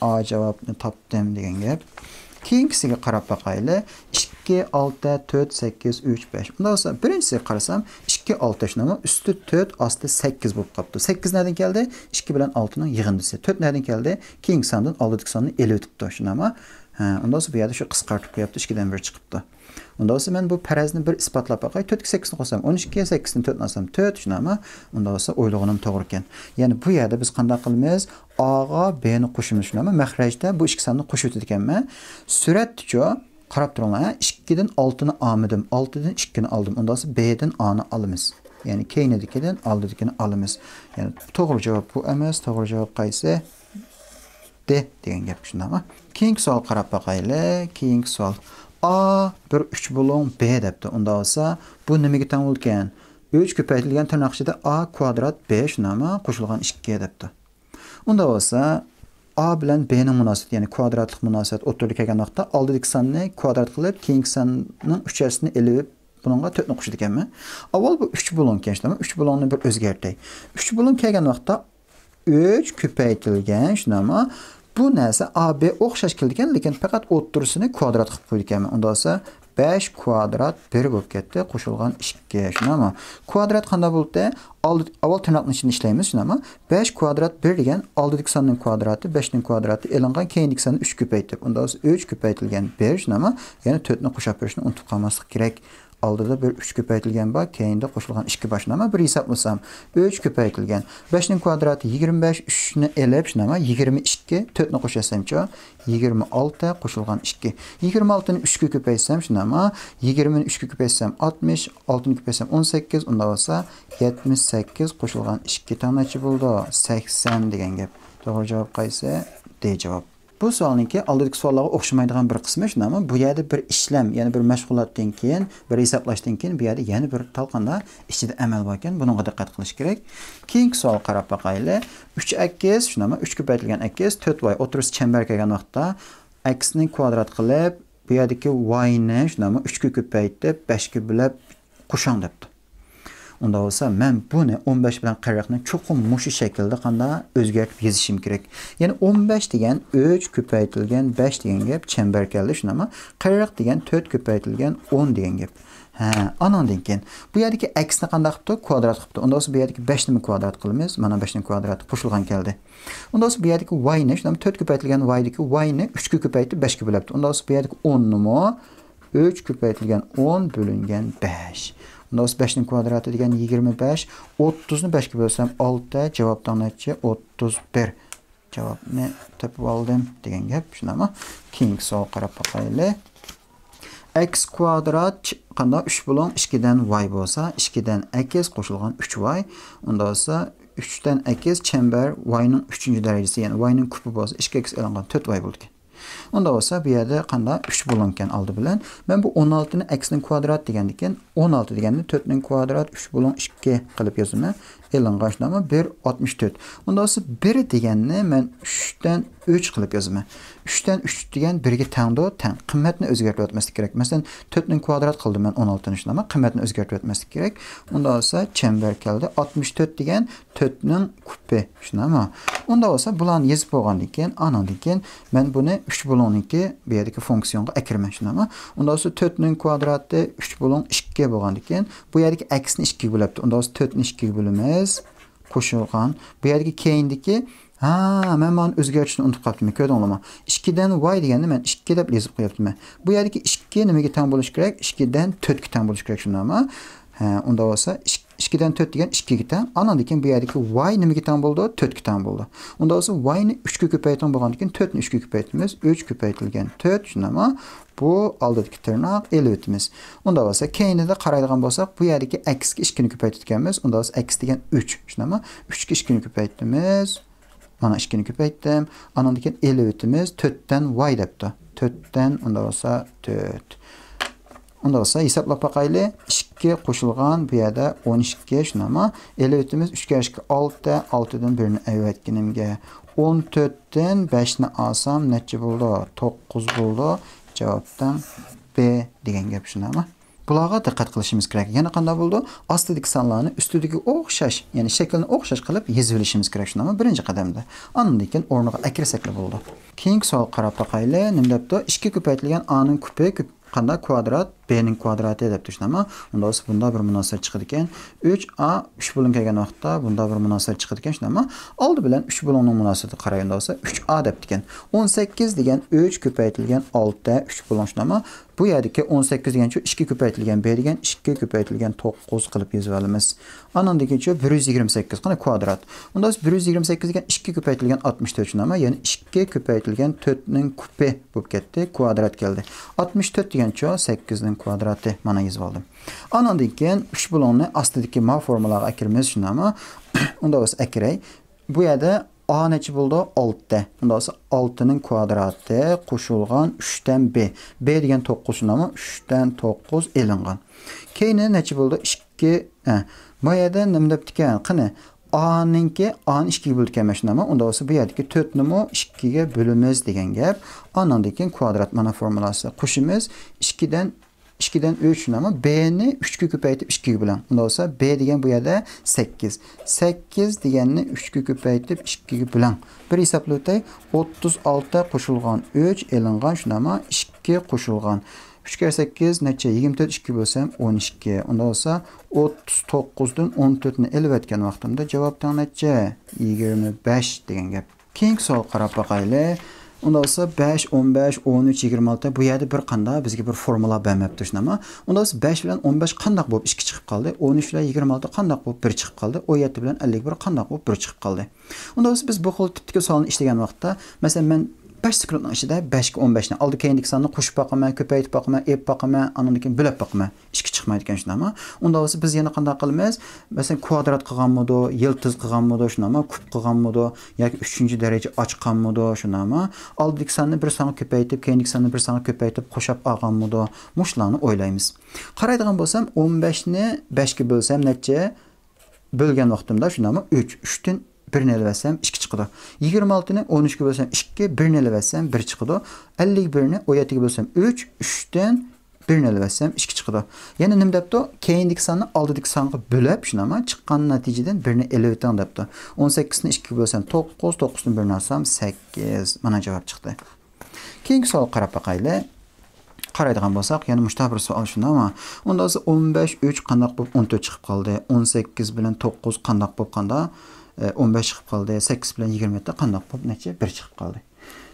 ئا جاۋابنى تاپتىم دېگەن گەپ. كېيىنكىسىگە قاراپ باقايلى. ئىككى، ئالتە، تۆت، سەككىز، ئۈچ، بەش. ئۇنداق بولسا، بىرىنچىسىگە قارىسام، ئىككى، ئالتە، شۇنداقمۇ؟ ئۈستى تۆت، ئاستى سەككىز بولۇپ قاپتۇ. سەككىز نەدىن كەلدى؟ ئىككى بىلەن ئالتىنىڭ يىغىندىسى. تۆت نەدىن كەلدى؟ كېيىنكى ساندىن ئالدىدىكى ساننى ئېلىۋېتىپتۇ، شۇنداقمۇ؟ ھە، ئۇنداق بولسا، بۇ يەردە شۇ قىسقارتىپ قويۇپتۇ، ئىككىدىن بىر چىقىپتۇ. ئۇنداق بولسا، مەن بۇ پەرەزنى بىر ئىسپاتلاپ باقاي. تۆتكە سەككىزنى قوشسام، ئون ئىككى، سەككىزدىن تۆتنى ئالسام، تۆت، شۇنداقمۇ؟ ئۇنداق بولسا، ئويلىغىنىم توغرا ئىكەن. يەنى بۇ يەردە بىز قانداق قىلىمىز؟ ئاغا بنى قوشىمىز، شۇنداقمۇ؟ مەخرەجدە بۇ ئىككى ساننى قوشۇۋېتىدىكەنمەن. سۈرەتتىچۇ؟ قاراپ تۇرۇڭلار، ھە؟ ئىككىدىن ئالتىنى ئالمىدىم، ئالتىدىن ئىككىنى ئالدىم. ئۇنداق بولسا، بدىن ئانى ئالىمىز. يەنى كەينىدىكىدىن ئالدىدىكىنى ئالىمىز. يەنى توغرا جاۋاب بۇ ئەمەس، توغرا جاۋاب قايسى؟ دى دېگەن گەپ، شۇنداقمۇ؟ كېيىنكى سوئال قاراپ باقايلى. كېيىنكى سوئال. ئا بىر ئۈچ بۇلۇڭ ب دەپتۇ. ئۇنداق بولسا، بۇ نېمىگە تەڭ بولىدىكەن؟ ب ئۈچ كۆپەيتىلگەن تىرناق ئىچىدە ئا كۋادرات بى شۇنداقمۇ؟ قوشۇلغان ئىككى دەپتۇ. ئۇنداق بولسا، ئا بىلەن بىنىڭ مۇناسىۋىتى، يەنى كۋادراتلىق مۇناسىۋەت ئوتتۇرىدا كەلگەن ۋاقىتتا ئالدىدىكى ساننى كۋادرات قىلىپ، كېيىنكى ساننىڭ ئۈچ ھەسسىسىنى ئېلىپ، بۇنىڭغا تۆتنى قوشىدىكەنمەن. ئاۋۋال بۇ ئۈچ بۇلۇڭكەن، شۇنداقمۇ؟ ئۈچ بۇلۇڭنى بىر ئۆزگەرتەي. ئۈچ بۇلۇڭ كەلگەن ۋاقىتتا ئۈچ كۆپەيتىلگەن، شۇنداقمۇ؟ بۇ نەرسە ئا بى ئوخشاش كېلىدىكەن، لېكىن پەقەت ئوتتۇرىسىنى كۋادرات قىلىپ قويىدىكەنمەن. ئۇنداق بولسا، بەش كۋادرات بىر بولۇپ كەتتى، قوشۇلغان ئىككى، شۇنداقمۇ؟ كۋادرات قانداق بولدى؟ ئالدى، ئاۋۋال تىرناقنىڭ ئىچىدىن ئىشلەيمىز، شۇنداقمۇ؟ بەش كۋادرات بىر دېگەن ئالدىدىكى ساننىڭ كۋادراتى، بەشنىڭ كۋادراتى ئېلىنغان، كېيىندىكى ساننى ئۈچ كۆپەيتىپ، ئۇنداق بولسا ئۈچ كۆپەيتىلگەن بىر، شۇنداقمۇ؟ يەنى تۆتنى قوشاپ بېرىشنى ئۇنتۇپ قالماسلىق كېرەك. ئالدىدا بىر ئۈچ كۆپەيتىلگەن بار، كەينىدە قوشۇلغان ئىككى بار. شۇنداقمۇ؟ بىر ھېسابلىسام، ئۈچ كۆپەيتىلگەن بەشنىڭ كۋادراتى يىگىرمە بەش، ئۈچنى ئېلىپ، شۇنداقمۇ؟ يىگىرمە ئىككى، تۆتنى قوشۇۋەتسەمچۇ؟ يىگىرمە ئالتە قوشۇلغان ئىككى. يىگىرمە ئالتىنى ئۈچكە كۆپەيتسەم، شۇنداقمۇ؟ يىگىرمىنى ئۈچكە كۆپەيتسەم، ئاتمىش، ئالتىنى كۆپەيتسەم، ئون سەككىز، ئۇنداق بولسا، يەتمىش سەككىز قوشۇلغان ئىككى تەڭ نەچچە بولىدۇ؟ سەكسەن دېگەن گەپ. توغرا جاۋاب قايسى؟ دى جاۋاب. بۇ سوئالنىڭكى ئالدىدىكى سوئاللارغا ئوخشىمايدىغان بىر قىسمى شۇنداقمۇ؟ بۇ يەردە بىر ئىشلەم، يەنى بىر مەشغۇلاتتىن كېيىن، بىر ھېسابلاشتىن كېيىن بۇ يەردە يەنە بىر تالقاندا ئىچىدە ئەمەل باركەن، بۇنىڭغا دىققەت قىلىش كېرەك. كېيىنكى سوئالغا قاراپ باقايلى. ئۈچ ئەكس، شۇنداقمۇ؟ ئۈچ كۆپەيتىلگەن ئەكس، تۆت ۋاي، ئوتتۇرىسى چەمبەر كەلگەن ۋاقىتتا ئەكسنى كۋادرات قىلىپ، بۇ يەردىكى ۋاينى، شۇنداقمۇ؟ ئۈچكە كۆپەيتىپ، بەشكە بۆلۈپ، قوشۇڭ دەپتۇ. ئۇنداق بولسا، مەن بۇنى ئون بەش بىلەن قىرىقنى چوقۇم مۇشۇ شەكىلدە قانداق ئۆزگەرتىپ يېزىشىم كېرەك. يەنى ئون بەش دېگەن ئۈچ كۆپەيتىلگەن بەش دېگەن گەپ چەمبەر كەلدى، شۇنداقمۇ؟ قىرىق دېگەن تۆت كۆپەيتىلگەن ئون دېگەن گەپ. ھە، ئانىڭدىن كېيىن بۇ يەردىكى ئەكسنى قانداق قىپتۇ؟ كۋادرات قىپتۇ. ئۇنداق بولسا بۇ يەردىكى بەشنىمۇ كۋادرات قىلىمىز. مانا بەشنىڭ كۋادراتى قوشۇلغان كەلدى. ئۇنداق بولسا بۇ يەردىكى ۋاينى، شۇنداقمۇ؟ تۆت كۆپەيتىلگەن ۋايدىكى ۋاينى ئۈچكە كۆپەيتىپ بەشكە بۆلۈپتۇ. ئۇنداق بولسا بۇ يەردىكى ئوننىمۇ ئۈچ كۆپەيتىلگەن ئون بۆلۈنگەن بەش. ئۇنداق بولسا بەشنىڭ كۋادراتى دېگەن يىگىرمە بەش، ئوتتۇزنى بەشكە بۆلسەم ئالتە، جاۋابتاڭ نەچچە؟ ئوتتۇز بىر. جاۋابنى تېپىپ ئالدىم دېگەن گەپ، شۇنداقمۇ؟ كېيىنكى سوئالغا قاراپ باقايلى. ئەكس كۋادرات چ-، قانداق؟ ئۈچ بۇلۇڭ ئىككىدىن ۋاي بولسا، ئىككىدىن ئەكس قوشۇلغان ئۈچ ۋاي. ئۇنداق بولسا، ئۈچتىن ئەكس چەمبەر ۋاينىڭ ئۈچىنچى دەرىجىسى، يەنى ۋاينىڭ كۈپى بولسا، ئىككى ئەكس ئېلىنغان تۆت ۋاي بولىدىكەن. ئۇنداق بولسا، بۇ يەردە قانداق؟ ئۈچ بۇلۇڭكەن ئالدى بىلەن. مەن بۇ ئون ئالتىنى ئەكسنىڭ كۋادراتى دېگەندىكىن، ئون ئالتە دېگەندە تۆتنىڭ كۋادراتى ئۈچ بۇلۇڭ ئىككى قىلىپ يازىمەن. ئېلىنغان شۇنداقمۇ؟ بىر ئاتمىش تۆت. ئۇنداق بولسا، بىر دېگەننى مەن ئۈچتىن ئۈچ قىلىپ يازىمەن. ئۈچتىن ئۈچ دېگەن بىرگە تەڭدۇ؟ تەڭ. قىممەتنى ئۆزگەرتىۋەتمەسلىك كېرەك. مەسىلەن، تۆتنىڭ كۋادرات قىلدىم مەن ئون ئالتىنى، شۇنداقمۇ؟ قىممەتنى ئۆزگەرتىۋەتمەسلىك كېرەك. ئۇنداق بولسا، چەمبەر كەلدى. ئاتمىش تۆت دېگەن تۆتنىڭ كۈپى، شۇنداقمۇ؟ ئۇنداق بولسا، بۇلارنى يېزىپ بولغاندىن كېيىن، ئانىڭدىن كېيىن مەن بۇنى ئۈچ بۇلۇڭنىڭكى بۇ يەردىكى فۇنكسىيونغا ئەكىرىمەن، شۇنداقمۇ؟ ئۇنداق بولسا، تۆتنىڭ كۋادراتى ئۈچ بۇلۇڭ ئىككى بولغاندىن كېيىن، بۇ يەردىكى ئەكسنى ئىككىگە بۆلۈپتۇ. ئۇنداق بولسا، تۆتنى ئىككىگە بۆلىمىز. قوشۇلغان. بۇ يەردىكى كېيىندىكى، ھا، مەن مانا ئۆزگەرتىشنى ئۇنتۇپ قاپتىمەن، كۆردۈڭلارمۇ؟ ئىككىدىن ۋاي دېگەننى مەن ئىككى دەپ يېزىپ قويۇپتىمەن. بۇ يەردىكى ئىككى نېمىگە تەڭ بولۇشى كېرەك؟ ئىككىدىن تۆتكە تەڭ بولۇشى كېرەك، شۇنداقمۇ؟ ھە، ئۇنداق بولسا، ئىك-، ئىككىدىن تۆت دېگەن ئىككىگە تەڭ. ئانىڭدىن كېيىن بۇ يەردىكى ۋاي نېمىگە تەڭ بولىدۇ؟ تۆتكە تەڭ بولىدۇ. ئۇنداق بولسا، ۋاينى ئۈچكە كۆپەيتىڭ بولغاندىن كېيىن، تۆتنى ئۈچكە كۆپەيتىمىز. ئۈچ كۆپەيتىلگەن تۆت، شۇنداقمۇ؟ بۇ ئالدىدىكى تىرناق ئېلىۋېتىمىز. ئۇنداق بولسا، كەينىدە قارايدىغان بولساق، بۇ يەردىكى ئەكسكە ئىككىنى كۆپەيتىدىكەنمىز. ئۇنداق بولسا، ئەكس دېگەن ئۈچ، شۇنداقمۇ؟ ئۈچكە ئىككىنى كۆپەيتىمىز. مانا ئىككىنى كۆپەيتتىم. ئانىڭدىن كېيىن ئېلىۋېتىمىز. تۆتتىن ۋاي دەپتۇ. تۆتتىن، ئۇنداق بولسا، تۆت. ئۇنداق بولسا، ھېسابلاپ باقايلى. ئىككى قوشۇلغان بۇ يەردە ئون ئىككى، شۇنداقمۇ؟ ئېلىۋېتىمىز. ئۈچ كەررە ئىككى، ئالتە. ئالتىدىن بىرنى ئەۋەتكىنىمگە، ئون تۆتتىن بەشنى ئالسام، نەچچە بولىدۇ؟ توققۇز بولىدۇ. جاۋابتىڭ بى دېگەن گەپ، شۇنداقمۇ؟ بۇلارغا دىققەت قىلىشىمىز كېرەك. يەنە قانداق بولىدۇ؟ ئاستىدىكى سانلارنى ئۈستىدىكىگە ئوخشاش، يەنى شەكىلنى ئوخشاش قىلىپ يېزىۋېلىشىمىز كېرەك، شۇنداقمۇ؟ بىرىنچى قەدەمدە. ئاندىن كېيىن ئورنىغا ئەكىرسەكلا بولىدۇ. كېيىنكى سوئالغا قاراپ باقايلى. نېمە دەپتۇ؟ ئىككى كۆپەيتىلگەن ئانىڭ كۈپى كۆپ-، قانداق؟ كۋادرات، بنىڭ كۋادراتى دەپتۇ، شۇنداقمۇ؟ ئۇنداق بولسا، بۇنداق بىر مۇناسىۋەت چىقىدىكەن. ئۈچ ئا ئۈچ بۇلۇڭ كەلگەن ۋاقىتتا بۇنداق بىر مۇناسىۋەت چىقىدىكەن، شۇنداقمۇ؟ ئالدى بىلەن ئۈچ بۇلۇڭنىڭ مۇناسىۋىتىگە قارايدىغان بولسا، ئۈچ ئا دەپتىكەن. ئون سەككىز دېگەن ئۈچ كۆپەيتىلگەن ئالتە، ئۈچ بۇلۇڭ، شۇنداقمۇ؟ بۇ يەردىكى ئون سەككىز دېگەنچۇ ئىككى كۆپەيتىلگەن بى دېگەن ئىككى كۆپەيتىلگەن توققۇز قىلىپ يېزىۋالىمىز. ئانىڭدىن كېيىنچۇ بىر يۈز يىگىرمە سەككىز، قانا، كۋادرات. ئۇنداق بولسا بىر يۈز يىگىرمە سەككىز دېگەن ئىككى كۆپەيتىلگەن ئاتمىش تۆت، شۇنداقمۇ؟ يەنى ئىككى كۆپەيتىلگەن تۆتنىڭ كۈپى بولۇپ كەتتى، كۋادرات كەلدى. ئاتمىش تۆت دېگەنچۇ سەككىزنىڭ كۋادراتى، مانا يېزىۋالدىم. ئانىڭدىن كېيىن ئۈچ بۇلۇڭنى ئاستىدىكى ما فورمۇلاغا ئەكىرىمىز، شۇنداقمۇ؟ ئۇنداق بولسا ئەكىرەي. بۇ يەردە ئا نەچچە بولىدۇ؟ ئالتە. ئۇنداق بولسا ئالتىنىڭ كۋادراتى قوشۇلغان ئۈچتىن بې. بې دېگەن توققۇز شۇنداقمۇ؟ ئۈچتىن توققۇز ئېلىنغان. كېيىنى نەچچە بولىدۇ؟ ئىككى. ئە، بۇ يەردە نېمە دەپتىكەن؟ قېنى، ئانىڭكى، ئانى ئىككىگە بۆلىدىكەنمەن شۇنداقمۇ؟ ئۇنداق بولسا بۇ يەردىكى تۆتنىمۇ ئىككىگە بۆلىمىز دېگەن گەپ. ئانىڭدىن كېيىن كۋادرات، مانا فورمۇلاسى. قوشىمىز، ئىككىدىن ئىككىدىن ئۈچ شۇنداقمۇ؟ بېنى ئۈچكە كۆپەيتىپ ئىككىگە بۆلۈڭ. ئۇنداق بولسا بې دېگەن بۇ يەردە سەككىز. سەككىز دېگەننى ئۈچكە كۆپەيتىپ ئىككىگە بۆلۈڭ. بىر ھېسابلاپ ئۆتەي. ئوتتۇز ئالتە قوشۇلغان ئۈچ ئېلىنغان شۇنداقمۇ؟ ئىككى قوشۇلغان. ئۈچ كەرە سەككىز نەچچە؟ يىگىرمە تۆت. ئىككىگە بۆلسەم ئون ئىككى. ئۇنداق بولسا ئوتتۇز توققۇزدىن ئون تۆتنى ئېلىۋەتكەن ۋاقتىمدا جاۋاب تەڭ نەچچە؟ يىگىرمە بەش دېگەن گەپ. كېيىنكى سوئالغا قاراپ باقايلى. ئۇنداق بولسا بەش، ئون بەش، ئون ئۈچ، يىگىرمە ئالتە، بۇ يەردە بىر قانداق بىزگە بىر فورمۇلا بەرمەپتۇ شۇنداقمۇ؟ ئۇنداق بولسا بەش بىلەن ئون بەش قانداق بولۇپ ئىككى چىقىپ قالدى؟ ئون ئۈچ بىلەن يىگىرمە ئالتە قانداق بولۇپ بىر چىقىپ قالدى؟ ئون يەتتە بىلەن ئەللىك بىر قانداق بولۇپ بىر چىقىپ قالدى؟ ئۇنداق بولسا بىز بۇ خىل تىپتىكى سوئالنى ئىشلىگەن ۋاقىتتا، مەسىلەن، مەن بەش سېكۇنتنىڭ ئىچىدە بەشكە ئون بەشنى، ئالدى كەينىدىكى ساننى قوشۇپ باقىمەن، كۆپەيتىپ باقىمەن، ئېلىپ باقىمەن، ئاندىن كېيىن بۆلۈپ باقىمەن. ئىككى چىقمايدىكەن شۇنداقمۇ؟ ئۇنداق بولسا بىز يەنە قانداق قىلىمىز؟ مەسىلەن، كۋادرات قىلغانمىدۇ، يىلتىز قىلغانمىدۇ شۇنداقمۇ؟ كۇب قىلغانمىدۇ ياكى ئۈچىنچى دەرىجە ئاچقانمىدۇ شۇنداقمۇ؟ ئالدىدىكى ساننى بىر سانغا كۆپەيتىپ، كەينىدىكى ساننى بىر سانغا كۆپەيتىپ قوشاپ ئالغانمىدۇ؟ مۇشۇلارنى ئويلايمىز. قارايدىغان بولسام، ئون بەشنى بەشكە بۆلسەم نەچچە؟ بۆلگەن ۋاقتىمدا شۇنداقمۇ؟ ئۈچ. ئۈچتىن بىرنى ئېلىۋەتسەم ئىككى چىقىدۇ. يىگىرمە ئالتىنى ئون ئۈچكە بۆلسەم ئىككى، بىرنى ئېلىۋەتسەم بىر چىقىدۇ. ئەللىك بىرنى ئون يەتتىگە بۆلسەم ئۈچ، ئۈچتىن بىرنى ئېلىۋەتسەم ئىككى چىقىدۇ. يەنە نېمە دەپتۇ؟ كەينىدىكى ساننى ئالدىدىكى سانغا بۆلۈپ شۇنداقمۇ؟ چىققان نەتىجىدىن بىرنى ئېلىۋېتىڭ دەپتۇ. ئون سەككىزنى ئىككىگە بۆلسەم توققۇز، توققۇزدىن بىرنى ئالسام سەككىز. مانا جاۋاب چىقتى. كېيىنكى سوئالغا قاراپ باقايلى. قارايدىغان بولساق، يەنە مۇشۇنداق بىر سوئال شۇنداقمۇ؟ ئۇنداق بولسا ئون بەش، ئۈچ قانداق بولۇپ ئون تۆت چىقىپ قالدى؟ ئون سەككىز بىلەن توققۇز قانداق بولۇپ قالدى؟ ئە، ئون بەش چىقىپ قالدى. سەككىز بىلەن يىگىرمە يەتتە قانداق بولۇپ نەچچە؟ بىر چىقىپ قالدى.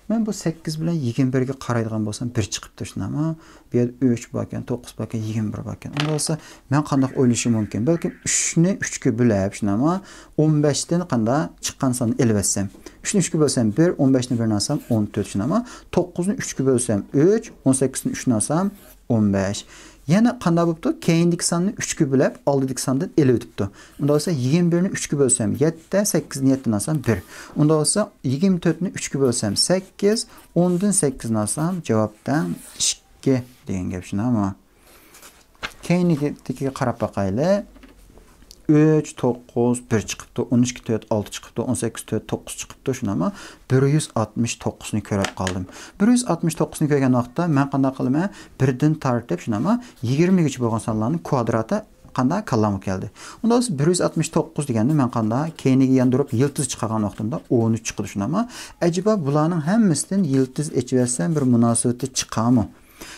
مەن بۇ سەككىز بىلەن يىگىرمە بىرگە قارايدىغان بولسام، بىر چىقىپتۇ شۇنداقمۇ؟ بۇ يەردە ئۈچ باركەن، توققۇز باركەن، يىگىرمە بىر باركەن. ئۇنداق بولسا مەن قانداق ئويلىشىم مۇمكىن؟ بەلكىم ئۈچنى ئۈچكە بۆلۈپ شۇنداقمۇ؟ ئون بەشتىن قانداق چىققان ساننى ئېلىۋەتسەم. ئۈچنى ئۈچكە بۆلسەم بىر، ئون بەشنى بىرنى ئالسام ئون تۆت شۇنداقمۇ؟ توققۇزنى ئۈچكە بۆلسەم ئۈچ، ئون سەككىزنى ئۈچتىن ئالسام ئون بەش. يەنە قانداق بوپتۇ؟ كەينىدىكى ساننى ئۈچكە بۆلۈپ، ئالدىدىكى ساندىن ئېلىۋېتىپتۇ. ئۇنداق بولسا يىگىرمە بىرنى ئۈچكە بۆلسەم يەتتە، سەككىزنى يەتتىدىن ئالسام بىر. ئۇنداق بولسا يىگىرمە تۆتنى ئۈچكە بۆلسەم سەككىز، ئوندىن سەككىزنى ئالسام جاۋاب تەڭ ئىككى دېگەن گەپ شۇنداقمۇ؟ كەينىدىكىگە قاراپ باقايلى. ئۈچ، توققۇز، بىر چىقىپتۇ، ئون ئىككى، تۆت، ئالتە چىقىپتۇ، ئون سەككىز، تۆت، توققۇز چىقىپتۇ، شۇنداقمۇ؟ بىر يۈز ئاتمىش توققۇزنى كۆرۈپ قالدىم. بىر يۈز ئاتمىش توققۇزنى كۆرگەن ۋاقىتتا مەن قانداق قىلىمەن؟ بىردىن تارتىپ، شۇنداقمۇ؟ يىگىرمىگىچە بولغان سانلارنىڭ كۋادراتى قانداق كاللامغا كەلدى. ئۇنداق بولسا بىر يۈز ئاتمىش توققۇز دېگەننى مەن قانداق كەينىگە ياندۇرۇپ يىلتىز چىقارغان ۋاقتىمدا ئون ئۈچ چىقىدۇ، شۇنداقمۇ؟ ئەجەبا بۇلارنىڭ ھەممىسىدىن يىلتىز ئېچىۋەتسەم بىر مۇناسىۋىتى چىقارمۇ؟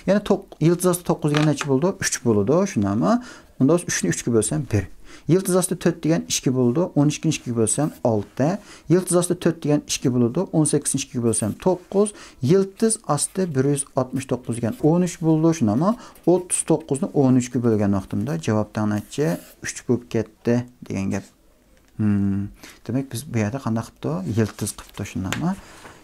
يەنە توق-، يىلتىز ئاستى توققۇز دېگەن نەچچە بولىدۇ؟ ئۈچ بولىدۇ، شۇنداقمۇ؟ ئۇنداق بولسا ئۈچنى ئۈچكە بۆلسەم بىر. يىلتىز ئاستى تۆت دېگەن ئىككى بولىدۇ، ئون ئىككىنى ئىككىگە بۆلسەم ئالتە. يىلتىز ئاستى تۆت دېگەن ئىككى بولىدۇ، ئون سەككىزنى ئىككىگە بۆلسەم توققۇز. يىلتىز ئاستى بىر يۈز ئاتمىش توققۇز دېگەن ئون ئۈچ بولىدۇ، شۇنداقمۇ؟ ئوتتۇز توققۇزنى ئون ئۈچكە بۆلگەن ۋاقتىمدا جاۋاب تەڭ نەچچە؟ ئۈچ بولۇپ كەتتى دېگەن گەپ. ھىم. دېمەك، بىز بۇ يەردە قانداق قىپتۇ؟ يىلتىز قىپتۇ، شۇنداقمۇ؟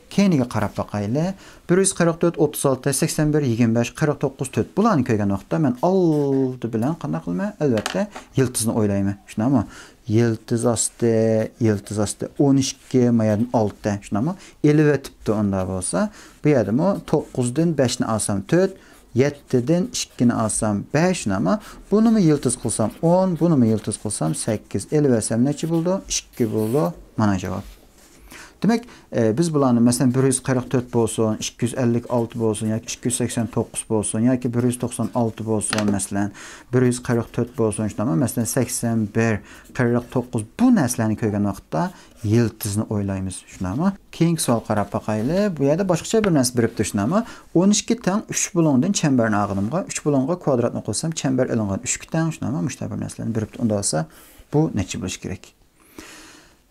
كەينىگە قاراپ باقايلى. بىر يۈز قىرىق تۆت، ئوتتۇز ئالتە، سەكسەن بىر، يىگىرمە بەش، قىرىق توققۇز، تۆت. بۇلارنى كۆرگەن ۋاقىتتا مەن ئالدى بىلەن قانداق قىلىمەن؟ ئەلۋەتتە، يىلتىزنى ئويلايمەن. شۇنداقمۇ؟ يىلتىز ئاستى، يىلتىز ئاستى. ئون ئىككى، ما يەردىن ئالتە. شۇنداقمۇ؟ ئېلىۋېتىپتۇ ئۇندا بولسا. بۇ يەردىمۇ توققۇزدىن بەشنى ئالسام تۆت، يەتتىدىن ئىككىنى ئالسام بەش، شۇنداقمۇ؟ بۇنىمۇ يىلتىز قىلسام ئون، بۇنىمۇ يىلتىز قىلسام سەككىز. ئېلىۋەتسەم نەچچە بولىدۇ؟ ئىككى بولىدۇ. مانا جاۋاب. دېمەك، ئە، بىز بۇلارنى، مەسىلەن، بىر يۈز قىرىق تۆت بولسۇن، ئىككى يۈز ئەللىك ئالتە بولسۇن ياكى ئىككى يۈز سەكسەن توققۇز بولسۇن ياكى بىر يۈز توقسان ئالتە بولسۇن، مەسىلەن، بىر يۈز قىرىق تۆت بولسۇن، شۇنداقمۇ؟ مەسىلەن، سەكسەن بىر، قىرىق توققۇز، بۇ نەرسىلەرنى كۆرگەن ۋاقىتتا يىلتىزنى ئويلايمىز، شۇنداقمۇ؟ كېيىنكى سوئال قاراپ باقايلى. بۇ يەردە باشقىچە بىر نەرسە بېرىپتۇ، شۇنداقمۇ؟ ئون ئىككى تەڭ ئۈچ بۇلۇڭدىن چەمبەرنى ئالغىنىمغا، ئۈچ بۇلۇڭغا كۋادراتنى قوشسام، چەمبەر ئېلىنغان ئۈچكە تەڭ، شۇنداقمۇ؟ مۇشۇنداق بىر نەرسىلەرنى بېرىپتۇ. ئۇنداق بولسا، بۇ نەچچە بولۇشى كېرەك؟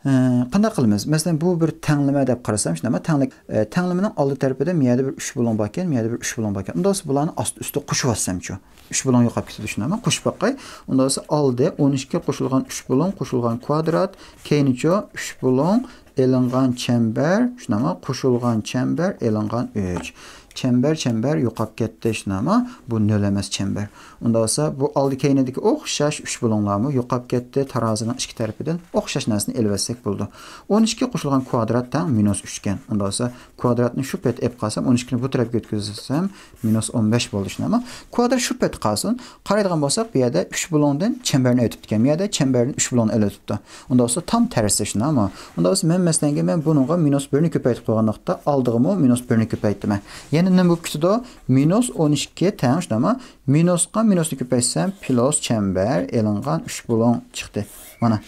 ئە، قانداق قىلىمىز؟ مەسىلەن، بۇ بىر تەڭلىمە دەپ قارىسام، شۇنداقمۇ؟ تەڭلىك، ئە، تەڭلىمىنىڭ ئالدى تەرىپىدە مۇ يەردە بىر ئۈچ بۇلۇڭ باركەن، مۇ يەردە بىر ئۈچ بۇلۇڭ باركەن. ئۇنداق بولسا بۇلارنى ئاستى ئۈستى قوشۇۋاتسامچۇ؟ ئۈچ بۇلۇڭ يوقاپ كېتىدۇ، شۇنداقمۇ؟ قوشۇپ باقاي. ئۇنداق بولسا ئالدى ئون ئىككى قوشۇلغان ئۈچ بۇلۇڭ قوشۇلغان كۋادرات، كەينىچۇ؟ ئۈچ بۇلۇڭ ئېلىنغان چەمبەر، شۇنداقمۇ؟ قوشۇلغان چەمبەر ئېلىنغان ئۈچ. چەمبەر، چەمبەر يوقاپ كەتتى، شۇنداقمۇ؟ بۇ نۆل ئەمەس چەمبەر. ئۇنداق بولسا، بۇ ئالدى كەينىدىكى ئوخشاش ئۈچ بۇلۇڭلارمۇ يوقاپ كەتتى. تارازىنىڭ ئىككى تەرىپىدىن ئوخشاش نەرسىنى ئېلىۋەتسەك بولىدۇ. ئون ئىككى قوشۇلغان كۋادرات تەڭ مىنۇس ئۈچ ئىكەن. ئۇنداق بولسا، كۋادراتنى شۇ پەت ئېلىپ قالسام، ئون ئىككىنى بۇ تەرەپكە ئۆتكۈزسەم، مىنۇس ئون بەش بولدى، شۇنداقمۇ؟ كۋادرات شۇ پەت قالسۇن. قارايدىغان بولساق، بۇ يەردە ئۈچ بۇلۇڭدىن چەمبەرنى ئۆتۈپتىكەن. بۇ يەردە چەمبەرنى ئۈچ بۇلۇڭدىن ئۆتۈپتۇ. ئۇنداق بولسا، تام تەرسى، شۇنداقمۇ؟ ئۇنداق بولسا، مەن مەسىلەنگە، مەن بۇنىڭغا مىنۇس بىرنى كۆپەيتىپ قويغان ۋاقىتتا، ئالدىغىمۇ مىنۇس بىرنى كۆپەيتىمەن. يەنە نېمە بولۇپ كېتىدۇ؟ مىنۇس ئون ئىككى تەڭ، شۇنداقمۇ؟ مىنۇسقا مىنۇسنى كۆپەيتسەم، پلۇس چەمبەر ئېلىنغان ئۈچ بۇلۇڭ چىقتى. مانا،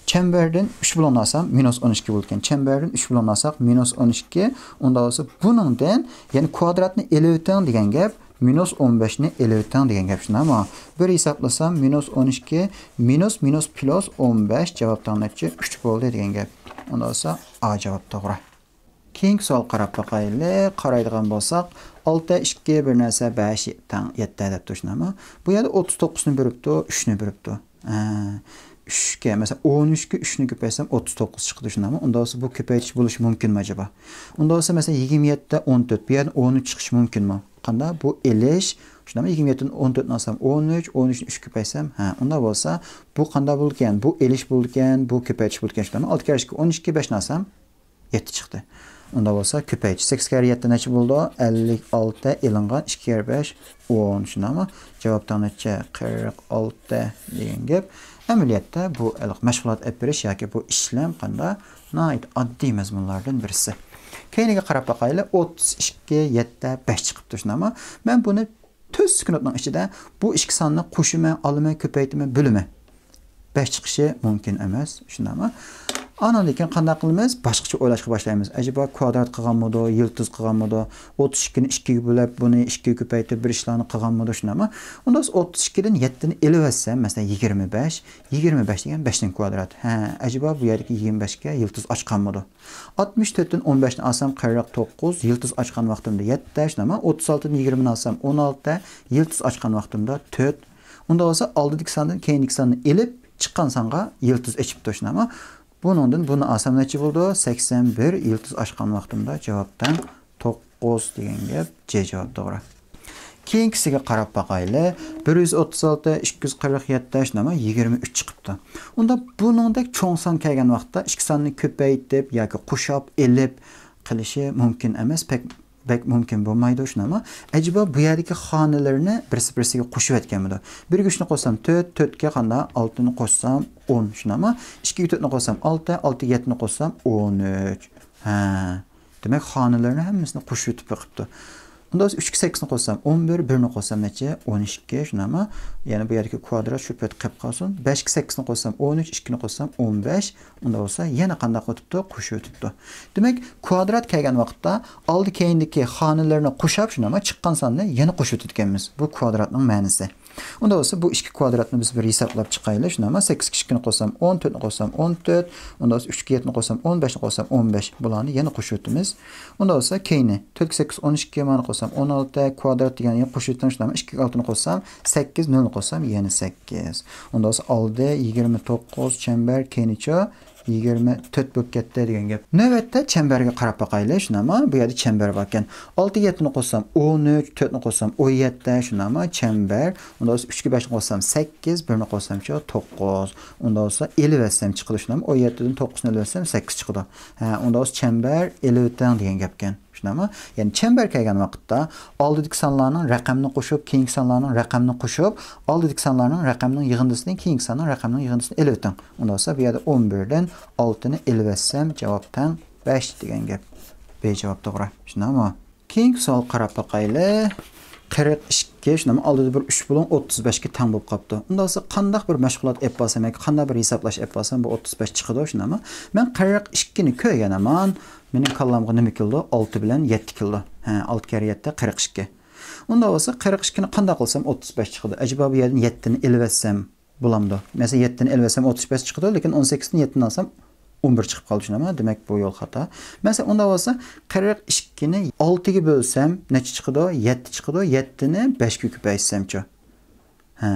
چەمبەردىن ئۈچ بۇلۇڭنى ئالسام، مىنۇس ئون ئىككى بولىدىكەن. چەمبەردىن ئۈچ بۇلۇڭنى ئالساق، مىنۇس ئون ئىككى. ئۇنداق بولسا، بۇنىڭدىن، يەنى كۋادراتنى ئېلىۋېتىڭ دېگەن گەپ، مىنۇس ئون بەشنى ئېلىۋېتىڭ دېگەن گەپ، شۇنداقمۇ؟ بىر ھېسابلىسام، مىنۇس ئون ئىككى مىنۇس مىنۇس پلۇس ئون بەش، جاۋاب تەڭ نەچچە؟ ئۈچ بولدى دېگەن گەپ. ئۇنداق بولسا، ئا جاۋاب توغرا. كېيىنكى سوئال قاراپ باقايلى. قارايدىغان بولساق، ئالتە، ئىككى، بىر نەرسە، بەش تەڭ يەتتە دەپتۇ، شۇنداقمۇ؟ بۇ يەردە ئوتتۇز توققۇزنى بېرىپتۇ، ئۈچنى بېرىپتۇ. ھە، ئۈچكە، مەسىلەن، ئون ئۈچكە ئۈچنى كۆپەيتسەم، ئوتتۇز توققۇز چىقىدۇ، شۇنداقمۇ؟ ئۇنداق بولسا، بۇ كۆپەيتىش بولۇشى مۇمكىنمۇ ئاجابا؟ ئۇنداق بولسا، مەسىلەن، يىگىرمە يەتتە، ئون تۆت، بۇ يەردىن ئون ئۈچ چىقىشى مۇمكىنمۇ؟ قانداق؟ بۇ ئېلىش، شۇنداقمۇ؟ يىگىرمە يەتتىدىن ئون تۆتنى ئالسام، ئون ئۈچ، ئون ئۈچنى ئۈچكە كۆپەيتسەم، ھە، ئۇنداق بولسا، بۇ قانداق بولىدىكەن؟ بۇ ئېلىش بولىدىكەن، بۇ كۆپەيتىش بولىدىكەن، شۇنداقمۇ؟ ئالتە كەررە ئىككى، ئون ئىككى، بەشنى ئالسام، يەتتە چىقتى. ئۇنداق بولسا، كۆپەيتىش سەككىز كەررە يەتتە نەچچە بولىدۇ؟ ئەللىك ئالتە ئېلىنغان ئىككى كەررە بەش، ئون، شۇنداقمۇ؟ جاۋاب تەڭ نەچچە؟ قىرىق ئالتە دېگەن گەپ. ئەمەلىيەتتە بۇ ھېلىقى مەشغۇلات ئېلىپ بېرىش ياكى بۇ ئىشلەم قانداق؟ ناھايىتى ئاددىي مەزمۇنلاردىن بىرسى. كەينىگە قاراپ باقايلى. ئوتتۇز ئىككى، يەتتە، بەش چىقىپتۇ، شۇنداقمۇ؟ مەن بۇنى تۆت سېكۇنتنىڭ ئىچىدە بۇ ئىككى ساننى قوشىمەن، ئالىمەن، كۆپەيتىمەن، بۆلىمەن. بەش چىقىشى مۇمكىن ئەمەس، شۇنداقمۇ؟ ئانىڭدىن كېيىن قانداق قىلىمىز؟ باشقىچە ئويلاشقا باشلايمىز. ئەجەبا، كۋادرات قىلغانمىدۇ، يىلتىز قىلغانمىدۇ؟ ئوتتۇز ئىككىنى ئىككىگە بۆلۈپ، بۇنى ئىككىگە كۆپەيتىپ، بىر ئىشلارنى قىلغانمىدۇ، شۇنداقمۇ؟ ئۇنداق بولسا، ئوتتۇز ئىككىدىن يەتتىنى ئېلىۋەتسەم، مەسىلەن، يىگىرمە بەش، يىگىرمە بەش دېگەن بەشنىڭ كۋادراتى. ھە، ئەجەبا، بۇ يەردىكى يىگىرمە بەشكە يىلتىز ئاچقانمىدۇ؟ ئاتمىش تۆتتىن ئون بەشنى ئالسام، قىرىق توققۇز، يىلتىز ئاچقان ۋاقتىمدا يەتتە، شۇنداقمۇ؟ ئوتتۇز ئالتىدىن يىگىرمىنى ئالسام، ئون ئالتە، يىلتىز ئاچقان ۋاقتىمدا تۆت. ئۇنداق بولسا، ئالدىدىكى ساندىن كەينىدىكى ساننى ئېلىپ، چىققان سانغا يىلتىز ئېچىپتۇ، شۇنداقمۇ؟ بۇنىڭدىن بۇنى ئالسام، نەچچە بولىدۇ؟ سەكسەن بىر، يىلتىز ئاچقان ۋاقتىمدا جاۋاب تەڭ توققۇز دېگەن گەپ. جې جاۋاب توغرا. كېيىنكىسىگە قاراپ باقايلى. بىر يۈز ئوتتۇز ئالتە، ئىككى يۈز قىرىق يەتتە، شۇنداقمۇ؟ يىگىرمە ئۈچ چىقىپتۇ. ئۇندا بۇنىڭدەك چوڭ سان كەلگەن ۋاقىتتا ئىككى ساننى كۆپەيتىپ ياكى قوشاپ ئېلىپ قىلىشى مۇمكىن ئەمەس، بەك، بەك مۇمكىن بولمايدۇ، شۇنداقمۇ؟ ئەجەبا، بۇ يەردىكى خانىلىرىنى بىرسى-بىرسىگە قوشۇۋەتكەنمىدۇ؟ بىرگە ئۈچنى قوشسام تۆت، تۆتكە قانداق؟ ئالتىنى قوشسام ئون، شۇنداقمۇ؟ ئىككىگە تۆتنى قوشسام ئالتە، ئالتىگە يەتتىنى قوشسام ئون ئۈچ. ھە. دېمەك، خانىلىرىنى ھەممىسىنى قوشۇۋېتىپ بېقىپتۇ. ئۇنداق بولسا، ئۈچكە سەككىزنى قوشسام ئون بىر، بىرنى قوشسام نەچچە؟ ئون ئىككى، شۇنداقمۇ؟ يەنە بۇ يەردىكى كۋادرات شۇ پەت قېلىپ قالسۇن. بەشكە سەككىزنى قوشسام ئون ئۈچ، ئىككىنى قوشسام ئون بەش. ئۇنداق بولسا، يەنە قانداق ئۆتۈپتۇ؟ قوشۇۋېتىپتۇ. دېمەك، كۋادرات كەلگەن ۋاقىتتا ئالدى كەينىدىكى خانىلىرىنى قوشاپ، شۇنداقمۇ؟ چىققان ساننى يەنە قوشۇۋېتىدىكەنمىز. بۇ كۋادراتنىڭ مەنىسى. ئۇنداق بولسا، بۇ ئىككى كۋادراتنى بىز بىر ھېسابلاپ چىقايلى. شۇنداقمۇ؟ سەككىزگە ئىككىنى قوشسام ئون، تۆتنى قوشسام ئون تۆت، ئۇنداق بولسا، ئۈچكە يەتتىنى قوشسام ئون، بەشنى قوشسام ئون بەش. بۇلارنى يەنە قوشۇۋېتىمىز. ئۇنداق بولسا، كەينى تۆتكە سەككىز، ئون ئىككى، مانا قوشسام ئون ئالتە، كۋادرات دېگەننى يەنە قوشۇۋېتىڭ، شۇنداقمۇ؟ ئىككىگە ئالتىنى قوشسام سەككىز، نۆلنى قوشسام يەنە سەككىز. ئۇنداق بولسا، ئالدى يىگىرمە توققۇز، چەمبەر، كەينىچۇ؟ يىگىرمە تۆت بولۇپ كەتتى دېگەن گەپ. نۆۋەتتە چەمبەرگە قاراپ باقايلى، شۇنداقمۇ؟ بۇ يەردە چەمبەر باركەن. ئالتىگە يەتتىنى قوشسام ئون ئۈچ، تۆتنى قوشسام ئون يەتتە، شۇنداقمۇ؟ چەمبەر. ئۇنداق بولسا، ئۈچكە بەشنى قوشسام سەككىز، بىرنى قوشسامچۇ؟ توققۇز. ئۇنداق بولسا، ئېلىۋەتسەم چىقىدۇ، شۇنداقمۇ؟ ئون يەتتىدىن توققۇزنى ئېلىۋەتسەم سەككىز چىقىدۇ. ھە، ئۇنداق بولسا، چەمبەر ئېلىۋېتىڭ دېگەن گەپكەن. شۇنداقمۇ؟ يەنى چەمبەر كەلگەن ۋاقىتتا ئالدىدىكى سانلارنىڭ رەقەمنى قوشۇپ، كېيىنكى سانلارنىڭ رەقەمنى قوشۇپ، ئالدىدىكى سانلارنىڭ رەقەمنىڭ يىغىندىسىدىن كېيىنكى ساننىڭ رەقەمنىڭ يىغىندىسىنى ئېلىۋېتىڭ. ئۇنداق بولسا، بۇ يەردە ئون بىردىن ئالتىنى ئېلىۋەتسەم، جاۋاب تەڭ بەش دېگەن گەپ. بى جاۋاب توغرا. شۇنداقمۇ؟ كېيىنكى سوئال قاراپ باقايلى. قىرىق ئىككى، شۇنداقمۇ؟ ئالدىدا بىر ئۈچ بۇلۇڭ ئوتتۇز بەشكە تەڭ بولۇپ قاپتۇ. ئۇنداق بولسا، قانداق بىر مەشغۇلات ئېلىپ بارسام ياكى قانداق بىر ھېسابلاش ئېلىپ بارسام، بۇ ئوتتۇز بەش چىقىدۇ، شۇنداقمۇ؟ مەن قىرىق ئىككىنى كۆرگەن ھامان مېنىڭ كاللامغا نېمە كېلىدۇ؟ ئالتە بىلەن يەتتە كېلىدۇ. ھە، ئالتە كەررە يەتتە، قىرىق ئىككى. ئۇنداق بولسا، قىرىق ئىككىنى قانداق قىلسام ئوتتۇز بەش چىقىدۇ؟ ئەجەبا، بۇ يەردىن يەتتىنى ئېلىۋەتسەم بولامدۇ؟ مەسىلەن، يەتتىنى ئېلىۋەتسەم ئوتتۇز بەش چىقىدۇ، لېكىن ئون سەككىزدىن يەتتىنى ئالسام ئون بىر چىقىپ قالدى، شۇنداقمۇ؟ دېمەك، بۇ يول خاتا. مەسىلەن، ئۇنداق بولسا، قىرىق ئىككىنى ئالتىگە بۆلسەم نەچچە چىقىدۇ؟ يەتتە چىقىدۇ. يەتتىنى بەشكە كۆپەيتسەمچۇ؟ ھە.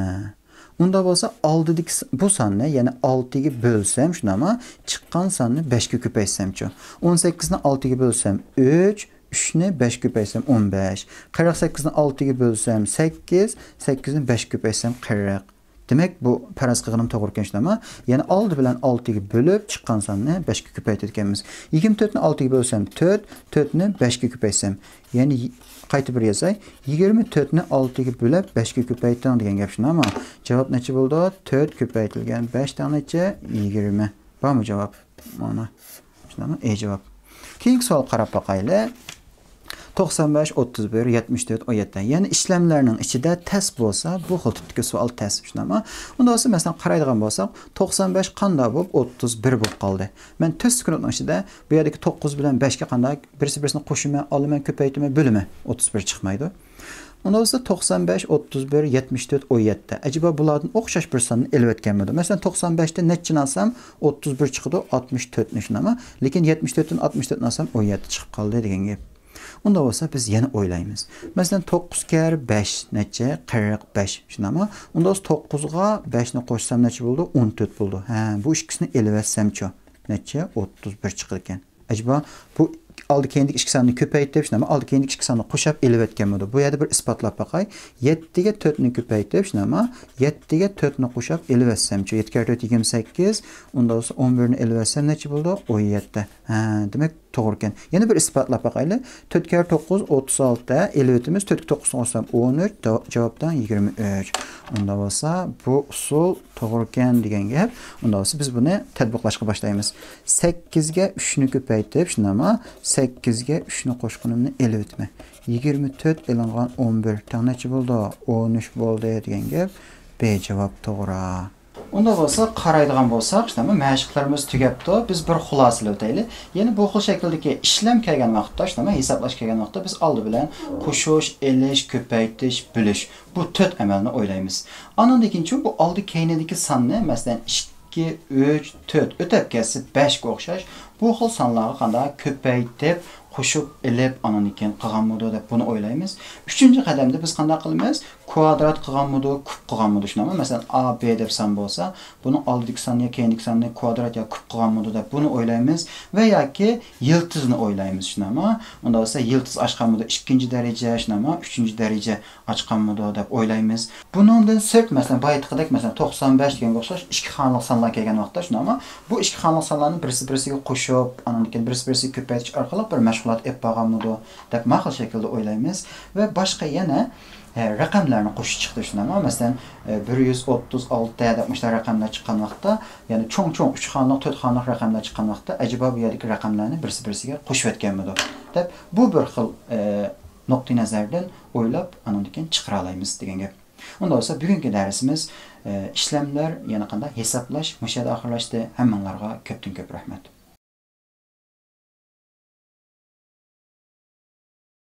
ئۇنداق بولسا، ئالدىدىكى س-، بۇ ساننى، يەنى ئالتىگە بۆلسەم، شۇنداقمۇ؟ چىققان ساننى بەشكە كۆپەيتسەمچۇ؟ ئون سەككىزنى ئالتىگە بۆلسەم ئۈچ، ئۈچنى بەشكە كۆپەيتسەم، ئون بەش. قىرىق سەككىزنى ئالتىگە بۆلسەم، سەككىز. سەككىزنى بەشكە كۆپەيتسەم، قىرىق. دېمەك، بۇ پەرەز قىلغىنىم توغرا ئىكەن، شۇنداقمۇ؟ يەنى ئالدى بىلەن ئالتىگە بۆلۈپ چىققان ساننى بەشكە كۆپەيتىدىكەنمىز. يىگىرمە تۆتنى ئالتىگە بۆلسەم، تۆت، تۆتنى بەشكە كۆپەيتسەم، يەنى ي-، قايتا بىر يازاي. يىگىرمە تۆتنى ئالتىگە بۆلۈپ بەشكە كۆپەيتىڭ دېگەن گەپ، شۇنداقمۇ؟ جاۋاب نەچچە بولىدۇ؟ تۆت كۆپەيتىلگەن بەش تەڭ نەچچە؟ يىگىرمە. بارمۇ جاۋاب؟ مانا. شۇنداقمۇ؟ ئە جاۋاب. كېيىنكى سوئالغا قاراپ باقايلى. توقسان بەش، ئوتتۇز بىر، يەتمىش تۆت، ئون يەتتە. يەنى ئىشلەملەرنىڭ ئىچىدە تەس بولسا، بۇ خىل تىپتىكى سوئال تەس، شۇنداقمۇ؟ ئۇندا بولسا، مەسىلەن، قارايدىغان بولساق، توقسان بەش قانداق بولۇپ ئوتتۇز بىر بولۇپ قالدى؟ مەن تۆت سېكۇنتنىڭ ئىچىدە بۇ يەردىكى توققۇز بىلەن بەشكە قانداق بىرسى بىرسىنى قوشىمەن، ئالىمەن، كۆپەيتىمەن، بۆلىمەن، ئوتتۇز بىر چىقمايدۇ. ئۇندا بولسا توقسان بەش، ئوتتۇز بىر، يەتمىش تۆت، ئون يەتتە. ئەجەبا بۇلاردىن ئوخشاش بىر ساننى ئېلىۋەتكەنمىدۇ؟ مەسىلەن، توقسان بەشتىن نەچچىنى ئالسام، ئوتتۇز بىر چىقىدۇ، ئاتمىش تۆتنى، شۇنداقمۇ؟ لېكىن يەتمىش تۆتتىن ئاتمىش تۆتنى ئالسام، ئون يەتتە چىقىپ قالدى دېگەن گەپ. ئۇندا بولسا بىز يەنە ئويلايمىز. مەسىلەن، توققۇز كەر بەش نەچچە؟ قىرىق بەش، شۇنداقمۇ؟ ئۇندا بولسا توققۇزغا بەشنى قوشسام نەچچە بولىدۇ؟ ئون تۆت بولىدۇ. ھە، بۇ ئىككىسىنى ئېلىۋەتسەمچۇ؟ نەچچە؟ ئوتتۇز بىر چىقىدىكەن. ئەجەبا بۇ ئالدى كەينىدىكى ئىككى ساننى كۆپەيتىپ، شۇنداقمۇ؟ ئالدى كەينىدىكى ئىككى ساننى قوشاپ ئېلىۋەتكەنمىدۇ؟ بۇ يەردە بىر ئىسپاتلاپ باقاي. يەتتىگە تۆتنى كۆپەيتىپ، شۇنداقمۇ؟ يەتتىگە تۆتنى قوشاپ ئېلىۋەتسەمچۇ؟ يەتتە كەر تۆت يىگىرمە سەككىز، ئۇندا بولسا ئون بىرنى ئېلىۋەتسەم نەچچە بولىدۇ؟ ئون يەتتە. ھە، دېمەك، توغرا ئىكەن. يەنە بىر ئىسپاتلاپ باقايلى. تۆت كەر توققۇز، ئوتتۇز ئالتە، ئېلىۋېتىمىز. تۆتكە توققۇزنى قوشسام، ئون ئۈچ، جاۋاب تەڭ يىگىرمە ئۈچ. ئۇندا بولسا بۇ ئۇسۇل توغرا ئىكەن دېگەن گەپ. ئۇندا بولسا بىز بۇنى تەتبىقلاشقا باشلايمىز. سەككىزگە ئۈچنى كۆپەيتىپ، شۇنداقمۇ؟ سەككىزگە ئۈچنى قوشقىنىمنى ئېلىۋېتىمەن. يىگىرمە تۆت ئېلىنغان ئون بىر تەڭ نەچچە بولىدۇ؟ ئون ئۈچ بولدى دېگەن گەپ. بى جاۋاب توغرا. ئۇندا بولسا قارايدىغان بولساق، شۇنداقمۇ؟ مەشىقلىرىمىز تۈگەپتۇ. بىز بىر خۇلاسىلىۋېتەيلى. يەنى بۇ خىل شەكىلدىكى ئىشلەم كەلگەن ۋاقىتتا، شۇنداقمۇ؟ ھېسابلاش كەلگەن ۋاقىتتا بىز ئالدى بىلەن قوشۇش، ئېلىش، كۆپەيتىش، بۆلۈش، بۇ تۆت ئەمەلنى ئويلايمىز. ئاندىن كېيىنچۇ بۇ ئالدى كەينىدىكى ساننى، مەسىلەن، ئىككى، ئۈچ، تۆت ئۆتەپ كەتسە بەشكە ئوخشاش، بۇ خىل سانلارغا قانداق كۆپەيتىپ، قوشۇپ، ئېلىپ، ئاندىن كېيىن قىلغانمىدۇ دەپ بۇنى ئويلايمىز. ئۈچىنچى قەدەمدە بىز قانداق قىلىمىز؟ كۋادرات قىلغانمىدۇ، كۇب قىلغانمىدۇ، شۇنداقمۇ؟ مەسىلەن، ئا، بې دەپ سان بولسا، بۇنىڭ ئالدىدىكى ساننى يا كەينىدىكى ساننى كۋادرات يا كۇب قىلغانمىدۇ دەپ بۇنى ئويلايمىز ۋە ياكى يىلتىزنى ئويلايمىز، شۇنداقمۇ؟ ئۇنداق بولسا يىلتىز ئاچقانمىدۇ، ئىككىنچى دەرىجە، شۇنداقمۇ؟ ئۈچىنچى دەرىجە ئاچقانمىدۇ دەپ ئويلايمىز. بۇنىڭدىن سىرت، مەسىلەن، بايىقىدەك، مەسىلەن، توقسان بەش دېگەنگە ئوخشاش ئىككى خانىلىق سانلار كەلگەن ۋاقىتتا، شۇنداقمۇ؟ بۇ ئىككى خانىلىق سانلارنى بىرسى-بىرسىگە قوشۇپ، ئاندىن كېيىن بىرسى-بىرسىگە كۆپەيتىش ئارقىلىق بىر مەشغۇلات ئېلىپ بارغانمىدۇ دەپ ماقۇل شەكىلدە ئويلايمىز. ۋە باشقا يەنە، ئە، رەقەملەرنى قوشۇش چىقتى، شۇنداقمۇ؟ مەسىلەن، ئە، بىر يۈز ئوتتۇز ئالتە دەپ مۇشۇنداق رەقەملەر چىققان ۋاقىتتا، يەنى چوڭ-چوڭ ئۈچ خانىلىق، تۆت خانىلىق رەقەملەر چىققان ۋاقىتتا، ئەجەبا بۇ يەردىكى رەقەملەرنى بىرسى-بىرسىگە قوشۇۋەتكەنمىدۇ دەپ، بۇ بىر خىل، ئە، نۇقتىئى نەزەردىن ئويلاپ، ئاندىن كېيىن چىقىرالايمىز دېگەن گەپ. ئۇنداق بولسا، بۈگۈنكى دەرسىمىز، ئە، ئىشلەملەر، يەنە قانداق ھېسابلاش، مۇشۇ يەردە ئاخىرلاشتى. ھەممىڭلارغا كۆپتىن كۆپ رەھمەت.